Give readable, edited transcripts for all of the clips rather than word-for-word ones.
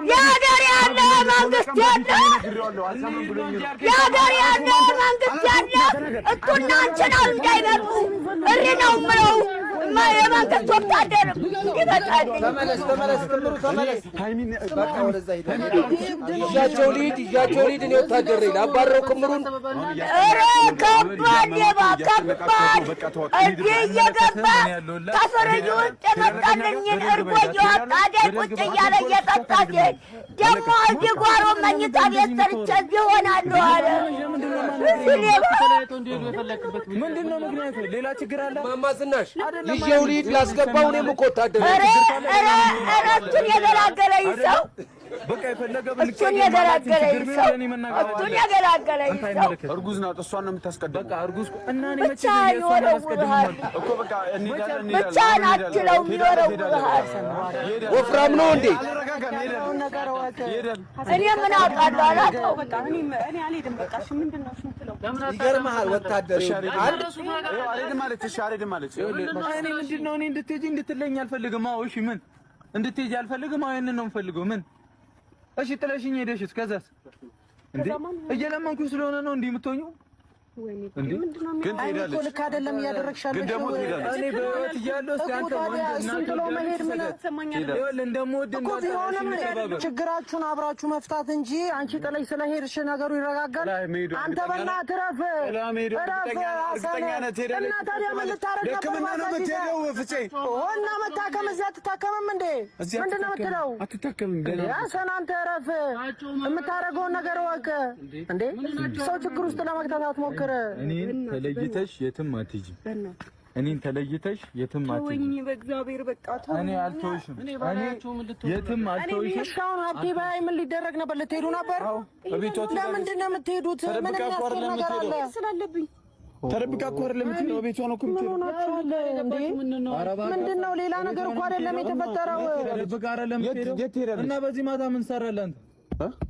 የሀገር ያለ መንግስት ያለ፣ የሀገር ያለ መንግስት ያለ እሱና አንቺ ነው እንዳይመጡ እሪ ነው የምለው። የመንግስት ወታደር ይመጣልኝ። ተመለስ፣ ተመለስ፣ ክምሩ ተመለስ። በቃ ወደዛ ሂድ። ይዣቸው ልሂድ፣ ይዣቸው ልሂድ። እኔ ወታደር ነኝ። ላባረው ክምሩን። ኧረ ከባድ ሌባ፣ ከባድ። እዚህ እየገባ ከፍሪጅ ውስጥ የመጣልኝን እርጎ እያወጣ ቁጭ እያለ እየጠጣ ሲሄድ ደግሞ እዚህ ጓሮ መኝታ ቤት ሰርቼ እዚህ እሆናለሁ አለ። እዚህ ሌባ። ምንድን ነው ምክንያቱ? ሌላ ችግር አለ? እማማ ዝናሽ፣ ይዤው ልሂድ፣ ላስገባው። እኔም እኮ ወታደር ነኝ። ኧረ ኧረ ኧረ እሱን የገላገለኝ ሰው በቃ የፈለገ እሱን የገላገለኝ ሰው፣ እሱን የገላገለኝ ሰው። እርጉዝ ናት። እሷን ነው የምታስቀድመው። በቃ እርጉዝ እና እኔ መቼ ብቻ ይወረውርሃል። እኮ በቃ እንሄዳለን፣ እንሄዳለን። ብቻህን አትችለውም፣ ይወረውርሃል። ወፍራም ነው እንዴ? አልረጋጋም። ይሄዳል፣ ይሄዳል። እኔ ምን አውቃለሁ? አላውቀውም። ይገርምሃል። ወታደር አንድ ይኸው አልሄድም አለች። እሺ አልሄድም አለች። እኔ ምንድን ነው፣ እኔ እንድትሄጂ እንድትለኝ አልፈልግም። አዎ እሺ፣ ምን እንድትሄጂ አልፈልግም። አዎ ይሄንን ነው የምፈልገው። ምን እሺ፣ ጥለሽኝ ሄደሽስ ከዛስ? እንዴ እየለመንኩሽ ስለሆነ ነው እንዲህ የምትሆኚው እንዴ? ግን ትሄዳለች። ልክ አይደለም እያደረግሽ ግን ደግሞ ትሄዳለች። እኔ በህይወት እያለሁ እስኪ አንተ ታዲያ ወንድ እሱን ጥሎ መሄድ ምን ይኸውልህ እንደምወድ እኮ ቢሆንም ችግራችሁን አብራችሁ መፍታት እንጂ አንቺ ጥለሽ ስለሄድሽ ነገሩ ይረጋጋል። አንተ በእናትህ እረፍ፣ እረፍ ሀሰን። እርግጠኛ ነህ ትሄዳለች? እና ታዲያ ምን ልታረግ ነበር? ለሕክምና ነው የምትሄደው ፍፄ። እና መታከም እዚያ አትታከምም እንዴ? ምንድን ነው የምትለው? አትታከምም ገና። ሀሰን አንተ እረፍ፣ የምታደርገውን ነገር እወቅ። እንዴ ሰው ችግር ውስጥ ለመክተት አትሞክር። እኔን ተለይተሽ የትም አትሄጂም። እኔን ተለይተሽ የትም አትሄጂም። በእግዚአብሔር በቃ እኔ አልተውሽም። እኔ የትም አልተውሽም። እሺ አሁን ሀብቴ ባይ ምን ሊደረግ ነበር? ልትሄዱ ነበር? ለምንድን ነው የምትሄዱት? ምን ተደብቃ እኮ የሚያስኬድ አይደለም ነገር አለ? የምትሄደው። ስላለብኝ ተደብቃ እኮ አይደለም የምትሄደው። ቤቷ ነው እኮ ምን የምትሄደው። ሆናችኋል እንዴ? ምንድን ነው? ሌላ ነገር እኮ አይደለም የተፈጠረው። ተደብቃ አይደለም የምትሄደው። የት ትሄዳለች? እና በዚህ ማታ ምን ትሰራለህ አንተ?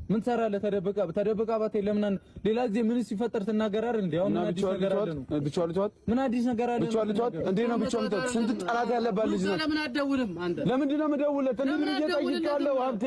ምን ትሰራለህ? ተደብቃ ተደብቃ ባትሄድ ለምን ሌላ ጊዜ ምን ሲፈጠር ትናገራለህ እንዴ? አሁን እና ምን አዲስ ብቻዋን ነገር አለ ልተዋት? ነው? ብቻዋን ልተዋት? ምን አዲስ ነገር አለ ነው? ብቻዋን ልተዋት? እንዴት ነው ብቻዋን ልተዋት? ስንት ጠላት ያለባት ልጅ ናት። ለምን አትደውልም አንተ? ለምንድን ነው የምደውልለት? እንዲህ ብዬ ጠይቄዋለሁ ሀብቴ።